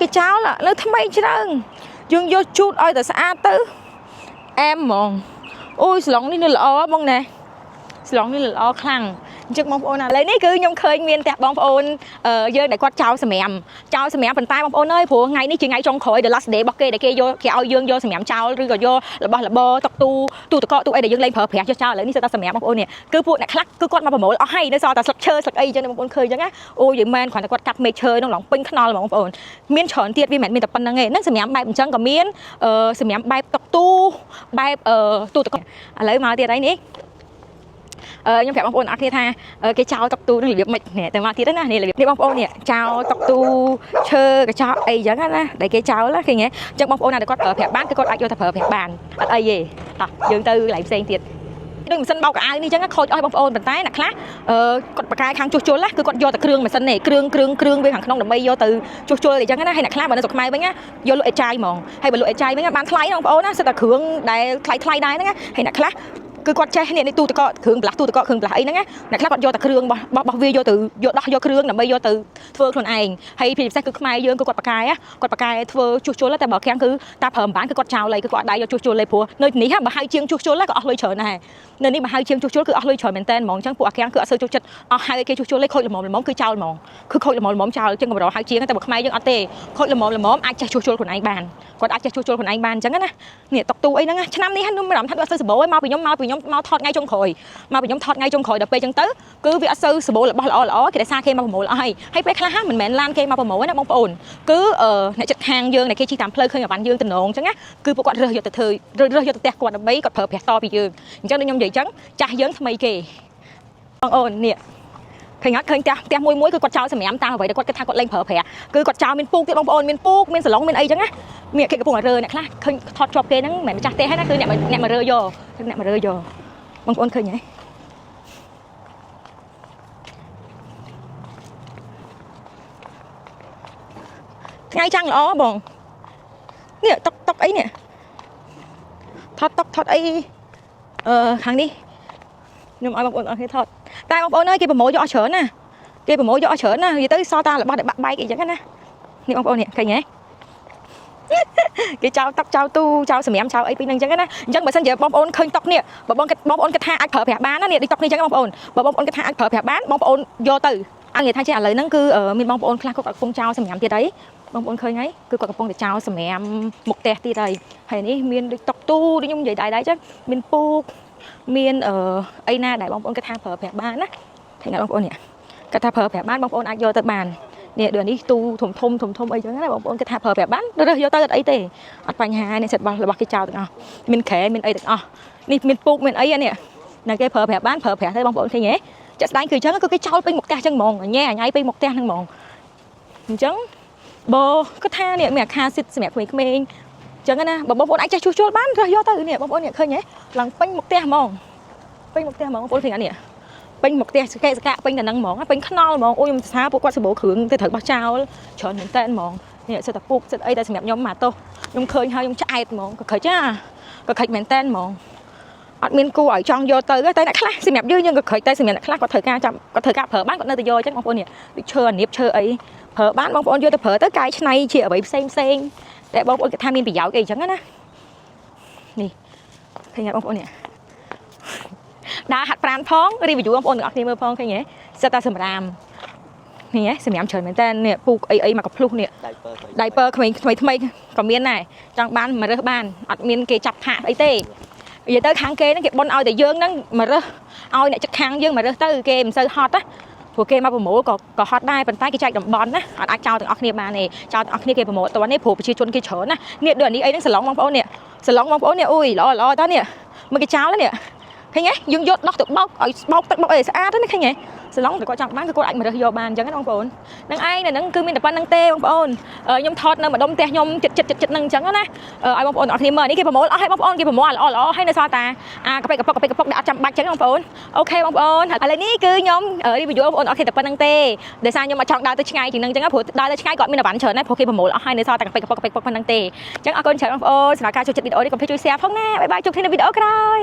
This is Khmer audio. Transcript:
គេចោលនៅថ្មីច្រើនយើងយកជូតឲ្យតែស្អាតទៅអែមហ្មងអូយស្លុងនេះនៅល្អបងណែស្លុងនេះល្អខ្លាំងអញ្ចឹងបងប្អូនឥឡូវនេះគឺខ្ញុំឃើញមានផ្ទះបងប្អូនយើងដែលគាត់ចោលសម្រាមចោលសម្រាមប៉ុន្តែបងប្អូនអើយព្រោះថ្ងៃនេះជាថ្ងៃចុងក្រោយ the last day របស់គេដែលគេយកគេឲ្យយើងយកសម្រាមចោលឬក៏យករបស់របរតុកទូទូទឹកកកទូអីដែលយើងលេងប្រើប្រាស់យកចោលឥឡូវនេះសិតតែសម្រាមបងប្អូននេះគឺពួកអ្នកខ្លះគឺគាត់មកប្រមូលអស់ហើយនៅសល់តែស្លឹកឈើស្លឹកអីអញ្ចឹងបងប្អូនឃើញអញ្ចឹងណាអូយយមែនគ្រាន់តែគាត់កាត់មែកឈើនោះឡើងពេញខ្នល់ហ្មងបងប្អូនមានច្រើនទៀតវាមិនមែនមានតែប៉ុណ្្នឹងទេហ្នឹងសម្រាមបែបអញ្ចឹងក៏មានសម្រាមបែបតុកទូបែបទូទឹកកកឥឡូវមកទៀតហើយនេះ ខ្ញុំប្រាប់បងប្អូនអរគ្នាថាគេចោលតុកទូនឹងរបៀបម៉េចនេះតែមកទៀតណានេះរបៀបនេះបងប្អូននេះចោលតុកទូឈើកញ្ចក់អីចឹងណាដែលគេចោលណាឃើញទេអញ្ចឹងបងប្អូនណាដែលគាត់ប្រើប្រាស់បានគឺគាត់អាចយកទៅប្រើប្រាស់បានអត់អីទេតោះយើងទៅកន្លែងផ្សេងទៀតដូចម៉ាស៊ីនបោកកៅអៅនេះចឹងខូចអស់បងប្អូនប៉ុន្តែអ្នកខ្លះគាត់បកកែខាងជួសជុលណាគឺគាត់យកតែគ្រឿងម៉ាស៊ីននេះគ្រឿងគ្រឿងគ្រឿងវាខាងក្នុងដើម្បីយកទៅជួសជុលអីចឹងណាហើយអ្នកខ្លះបើនៅស្រុកខ្មែរវិញណាយកលក់អេចាយហ្មងហើយបើលក់អេចាយវិញបានថ្លៃណាបងប្អូនណាសិតតែគ្រឿងដែលថ្លៃថ្លៃដែរហ្នឹងណាហើយអ្នកខ្លះគឺគាត់ចេះនេះនេះទូទឹកកកគ្រឿងផ្លាស់ទូទឹកកកគ្រឿងផ្លាស់អីហ្នឹងណាអ្នកខ្លះគាត់យកតែគ្រឿងរបស់របស់វាយកទៅយកដោះយកគ្រឿងដើម្បីយកទៅធ្វើខ្លួនឯងហើយពិសេសគឺខ្មែរយើងគឺគាត់បកកែគាត់បកកែធ្វើជួសជុលតែបើខាងគឺតាប្រើមិនបានគឺគាត់ចោលហើយគឺគាត់អត់ដែរយកជួសជុលទេព្រោះនៅនេះបើហៅជាងជួសជុលក៏អស់លុយច្រើនដែរនៅនេះបើហៅជាងជួសជុលគឺអស់លុយច្រើនមែនតើហ្មងអញ្ចឹងពួកអាខាងគឺអត់សូវចូលចិត្តអស់ហៅឲ្យគេជួសជុលទេខូចល្មមល្មមគឺចោលហ្មងគឺខូចល្មមល្មមចោលអញ្ចឹងកម្រហៅជាងតែបើខ្មែរយើងអត់ទេខូចល្មមល្មមអាចចេះជួសជុលខ្លួនឯងបានគាត់អាចចេះជួសជុលខ្លួនឯងបានអញ្ចឹងណានេះតុកទូអីហ្នឹងឆ្នាំនេះខ្ញុំមានអារម្មណ៍ថាអត់សូវសម្បូរឯងមកពីខ្ញុំមកពីខ្ញុំមកថតថ្ងៃចុងក្រោយមកពីខ្ញុំថតថ្ងៃចុងក្រោយដល់ពេលអញ្ចឹងទៅគឺវាអត់សូវសម្បូររបស់ល្អល្អគេតែសារគេមកប្រមូលអស់ហើយហើយពេលខ្លះមិនមែនឡានគេមកប្រមូលណាបងប្អូនគឺអ្នកចិត្តខាងយើងដែលគេជិះតាមផ្លូវឃើញអវ៉ាន់យើងតំណងអញ្ចឹងណាគឺពួកគាត់រើសយកទៅធ្វើរើសយកទៅផ្ទះគាត់ដើម្បីគាត់ប្រើប្រាស់តពីយើងអញ្ចឹងដូចខ្ញុំនិយាយអញ្ចឹងចាស់យើងថ្មីគេបងអូននេះឃើញអត់ឃើញផ្ទះផ្ទះមួយមួយគឺគាត់ចោលសម្រាមតាមអ្វីដែលគាត់គិតថាគាត់លេងប្រើប្រាស់គឺគាត់ចោលមានពូកទៀតបងប្អូនមានពូកមានសាឡុងមានអីចឹងណាមានគេកំពុងតែរើអ្នកខ្លះឃើញថតជាប់គេហ្នឹងមិនមែនម្ចាស់ផ្ទះទេណាគឺអ្នកអ្នកមករើយកអ្នកមករើយកបងប្អូនឃើញទេថ្ងៃចាំងល្អបងនេះតុកតុកអីនេះថតតុកថតអីខាងនេះខ្ញុំឲ្យបងប្អូនអរគ្នាថតតែបងប្អូនអើយគេប្រមូលយកអស់ច្រើនណាគេប្រមូលយកអស់ច្រើនណានិយាយទៅសល់តារបស់ដែលបាក់បែកអីចឹងណានេះបងប្អូននេះឃើញទេគេចោលតុកចោលទូចោលសម្រាមចោលអីពីហ្នឹងអញ្ចឹងណាអញ្ចឹងបើសិនជាបងប្អូនឃើញតុកនេះបើបងគិតបងប្អូនគិតថាអាចប្រើប្រាស់បានណានេះដូចតុកនេះអញ្ចឹងបងប្អូនបើបងប្អូនគិតថាអាចប្រើប្រាស់បានបងប្អូនយកទៅអញនិយាយថាចេះឥឡូវហ្នឹងគឺមានបងប្អូនខ្លះគាត់កំពុងចោលសម្រាមទៀតអីបងប្អូនឃើញហើយគឺគាត់កំពុងតែចោលសម្រាមមុខផ្ទះទៀតហើយហើយនេះមានដូចតុកទូដូចខ្ញុំនិយាយដែរដែរអញ្ចឹងមានពូកមានអីណាដែលបងប្អូនគិតថាប្រើប្រាស់បានណាឃើញបងប្អូននេះគាត់ថាប្រើប្រាស់បានបងប្អូនអាចយកទៅបាននេះដូចនេះទូធំធំធំធំអីចឹងណាបងប្អូនគិតថាប្រើប្រាស់បានរើសយកទៅអត់អីទេអត់បញ្ហានេះសិតរបស់របស់គេចោលទាំងអស់មានក្រែមានអីទាំងអស់នេះមានពូកមានអីនេះណាគេប្រើប្រាស់បានប្រើប្រាស់ទៅបងប្អូនឃើញទេចាក់ស្ដែងគឺអញ្ចឹងគឺគេចោលពេញមុខផ្ទះអញ្ចឹងហ្មងញ៉ែអញពេញមុខផ្ទះហ្នឹងហ្មងអញ្ចឹងបើគាត់ថានេះមានអា car seat សម្រាប់ក្មេងៗអញ្ចឹងណាបើបងប្អូនអាចចេះជួសជុលបានរើសយកទៅនេះបងប្អូននេះឃើញទេឡើងពេញមុខផ្ទះហ្មងពេញមុខផ្ទះហ្មងបងប្អូនឃើញអានេះពេញមុខផ្ទះសកេសកៈពេញតែហ្នឹងហ្មងពេញខ្នល់ហ្មងអូយខ្ញុំសរសើរពួកគាត់សម្បូរគ្រឿងទៅត្រូវបោះចោលច្រើនមែនតើហ្មងនេះសិតតែពូកសិតអីតែសម្រាប់ខ្ញុំមកទោសខ្ញុំឃើញហើយខ្ញុំឆ្អែតហ្មងក៏ខិចណាក៏ខិចមែនតើហ្មងអត់មានគួរឲ្យចង់យកទៅទេតែអ្នកខ្លះសម្រាប់យើងយើងក៏ខិចតែសម្រាប់អ្នកខ្លះគាត់ត្រូវការចាំគាត់ត្រូវការប្រើបានគាត់នៅតែយកអញ្ចឹងបងប្អូននេះដូចឈើអានៀបឈើអីប្រើបានបងប្អូនយកទៅប្រើទៅកែច្នៃជាអ្វីផ្សេងផ្សេងតែបងប្អូនគិតថាមានប្រយោជន៍អីអញ្ចឹងណានេះឃើញទេបងប្អូននេះដើរហាត់ប្រានផង review បងប្អូនទាំងអស់គ្នាមើលផងឃើញទេសិតតែសម្រាមនេះហ៎សម្រាមច្រើនមែនតើនេះពូកអីអីមកកភ្លុះនេះ diaper diaper ក្មេងថ្មីថ្មីក៏មានដែរចង់បានមករើសបានអត់មានគេចាប់ផាកអីទេនិយាយទៅខាងគេហ្នឹងគេបនឲ្យតែយើងហ្នឹងមករើសឲ្យអ្នកចិត្តខាងយើងមករើសទៅគេមិនសូវហត់ណាព្រោះគេមកប្រមូលក៏ក៏ហត់ដែរប៉ុន្តែគេចែកតំបន់ណាអត់អាចចោលទាំងអស់គ្នាបានទេចោលទាំងអស់គ្នាគេប្រមូលអត់ទាន់ទេព្រោះប្រជាជនគេច្រើនណានេះដូចអានេះអីហ្នឹងសាឡុងបងប្អូននេះសាឡុងបងប្អូននេះអូយល្អល្អតើនេះមកគេចោលនេះឃើញទេយើងយកដោះទៅបោកឲ្យបោកទឹកបោកអីស្អាតណាឃើញទេសាឡុងតែគាត់ចង់បានគឺគាត់អាចមករើសយកបានអញ្ចឹងណាបងប្អូននឹងឯងនៅហ្នឹងគឺមានតែប៉ុណ្្នឹងទេបងប្អូនខ្ញុំថតនៅម្ដុំផ្ទះខ្ញុំចិត្តចិត្តចិត្តហ្នឹងអញ្ចឹងណាឲ្យបងប្អូនទាំងអស់គ្នាមើលនេះគេប្រមូលអស់ឲ្យបងប្អូនគេប្រមូលល្អល្អឲ្យនៅសល់តាអាកាប៉ិកកប៉ុកកាប៉ិកកប៉ុកដែលអត់ចាំបាច់អញ្ចឹងបងប្អូន OK បងប្អូនឥឡូវនេះគឺខ្ញុំ review បងប្អូនអត់គេតែប៉ុណ្្នឹងទេដោយសារខ្ញុំអត់ចង់ដើរទៅឆ្ងាយជាងហ្នឹងអញ្ចឹងព្រោះដើរទៅឆ្ងាយគាត់មានអវ៉ាន់ច្រើនណាស់ព្រោះគេប្រមូលអស់ហើយនៅសល់តែកាប៉ិកកប៉ុកកាប៉ិកកប៉ុកប៉ុណ្្នឹងទេអញ្ចឹងអរគុណច្រើនបងប្អូនសម្រាប់ការចូលចិត្តវីដេអូនេះកុំភ្លេចជួយ share ផងណាbye bye ជួបគ្នានៅវីដេអូក្រោយ។